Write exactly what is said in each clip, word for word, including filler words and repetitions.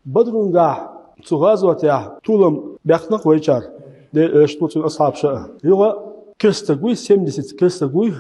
Бадрунгахь цу гӀазотехь толам баьккхина-кх вайчара, Делан Элчано, цуьнан асхьабаша а. Юха керстаг вуй, семьдесят керстаг вуй,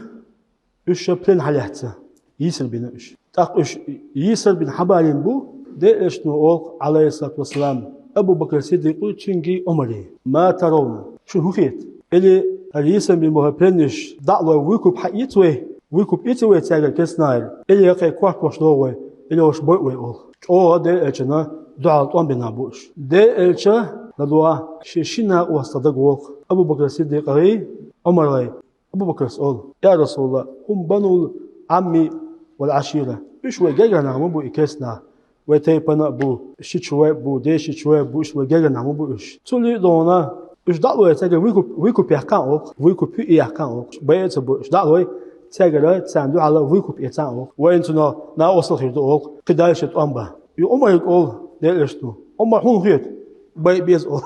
уьш ша плен хьалаьцна, йийсар бина уьш. ТӀаккха уьш йийсар бина хьабалийна бу, Делан Элчано олу-кх, Ӏалайхиссалату вассалам, Абу Бакр Сиддикъе, цуьнга, Ӏумаре: «Ма таравна? Шуна хӀун хета? Или хӀара йийсар бина болу хӀара пленнаш дӀа а лой, вуй-куп хьаэца вай? Вуй-куп эций вай цаьргара керстанера? Или кхин кортош догӀу вай? Или уьш бойъу вай?» — олу. ЧӀогӀа Делан Элчанна дуьхьал тӀом бина бу уьш. Делан Элча, ладогӀа, шен шина накъостах дагаволу-кх Абу Бакр СиддикъагӀий, ӀумаргӀий. Абу Бакрас олу: «Я РасулаллахӀ, хӀум бану Ӏамми вал Ӏашира». Уьш вай гергара нах ма бу, и керстанаш. Вай тайпана а бу, шичой а бу, дешичой а бу, уьш вай гергара нах ма бу уьш. Цул а догӀна, уьш дӀа а лой, цаьргара вуй-куп, вуй-куп яьккхина олу-кх, вуй-куп хӀуъа яьккхина олу-кх. Байъа а ца бо, уьш дӀа а лой, цаьргара царна дуьхьал вуй-куп эцна олу-кх. Вайна цунах накъостал хир ду олу-кх, кхин дальше тӀом бан. И Ӏумарга олу Делан Элчано: «Ӏумар, хӀун хета? Байъа беза», — олу.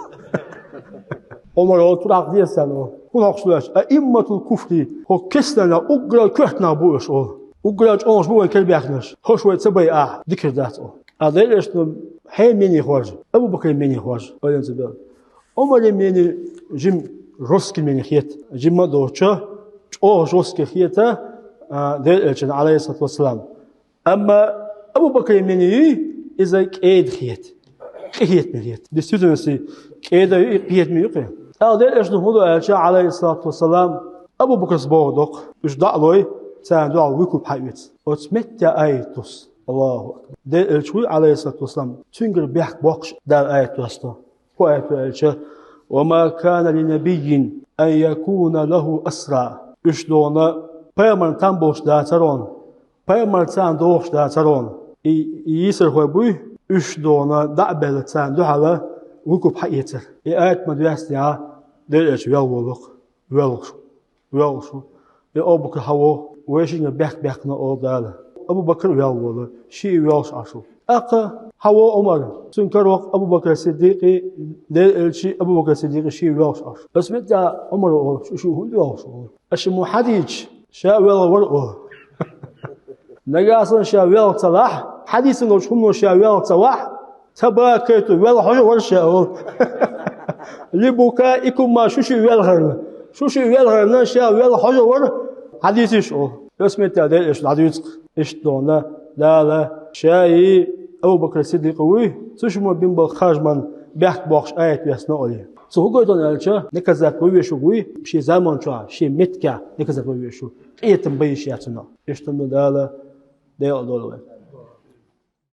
Ӏумара олу: «Турахь деза царна», — олу. «ХӀун хьокхуш ду аьлча?» «Аимматул куфри, хӀокху керстанех уггар а коьрта нах бу уьш», — олу. «Уггар а чӀогӀанаш бу вайн кербаьхкинарш. ХӀорш вай ца байахь, дика хир дац», — олу. Ткъа Делан Элчанан хьенан мнение хоржу, Абу Бакран мнение хоржу, ойла ца бел. Ӏумаран мнение жима жёсткий мнение хета. Жимма а доцуш, чӀогӀа жёсткий хета, а, Делан Элчанан, Ӏалайхиссалату вассалам. Амма Абу Бакран мнение иза кӀеда хета. Къинхетаме хета. Действительно, кӀеда ю и, къинхетаме ю-кх и. ТӀаккха Делан Элчано хӀун до аьлча, Ӏалайхиссалату вассалам, Абу Бакрас бохург до-кх: «Уьш дӀа а лой, царна дуьхьал вуй-куп хьаэца». Оцу меттехь аят тосу. Аллаху акбар. Делан Элча вуй, Ӏалайхиссалату вассалам, цуьнгара бехк боккхуш Дала аят тосу. ХӀун аят ю аьлча: «Ва ма кана ли набиййин ан якуна лаху асра». Уьш догӀна пайхамарна там болуш дацара хьуна. Пайхамар царна догӀуш дацара хьуна. И, и йийсархой буй, уьш догӀна дӀа а баьлла, царна дуьхьал вуй-куп хьаэцар. И аят ма доьссинехь, Делан Элча велла волу-кх, воьлхуш, воьлхуш ву. И Абу Бакр хьавогӀу, вайшинна бехк баьккхина олу Дала. Абу Бакр а велла волу, шиъ а воьлхуш Ӏаш ву. ТӀаккха хьавогӀу Ӏумар, цуьнан карахь Абу Бакр Сиддикъ, Делан Элчий, Абу Бакр Сиддикъ шиъ а воьлхуш Ӏаш. Оцу меттехь Ӏумара олу: «Шу, шу хӀунда воьлхуш?» — олу. Аша ма хьадийча, ша велла вара, олу. Нагахь санна ша велла ца лахь, хьадийцина долчу хӀумано ша велла ца вахь, ца баккхайту велла хьожа вара ша, олу. Ли букаикума, шу шиъ велхарна. Шу шиъ велхарна ша велла хьожа вара, хьадийцийша, олу. Оцу меттехь Делан Элчано дӀадуьйцу-кх, иштта догӀна, Дала шаьш Абу Бакр Сиддикъ вуй, цу шимма бина болу харжаман бехк боккхуш аят веана олий. Цо хӀун гойту аьлча, наказать бан везаш верг вуй, шен заманчохь, шен меттигехь наказать бан везаш верг. Къинхетам бан йиш яц цунах. Иштта ма Дала декъала дойла вай.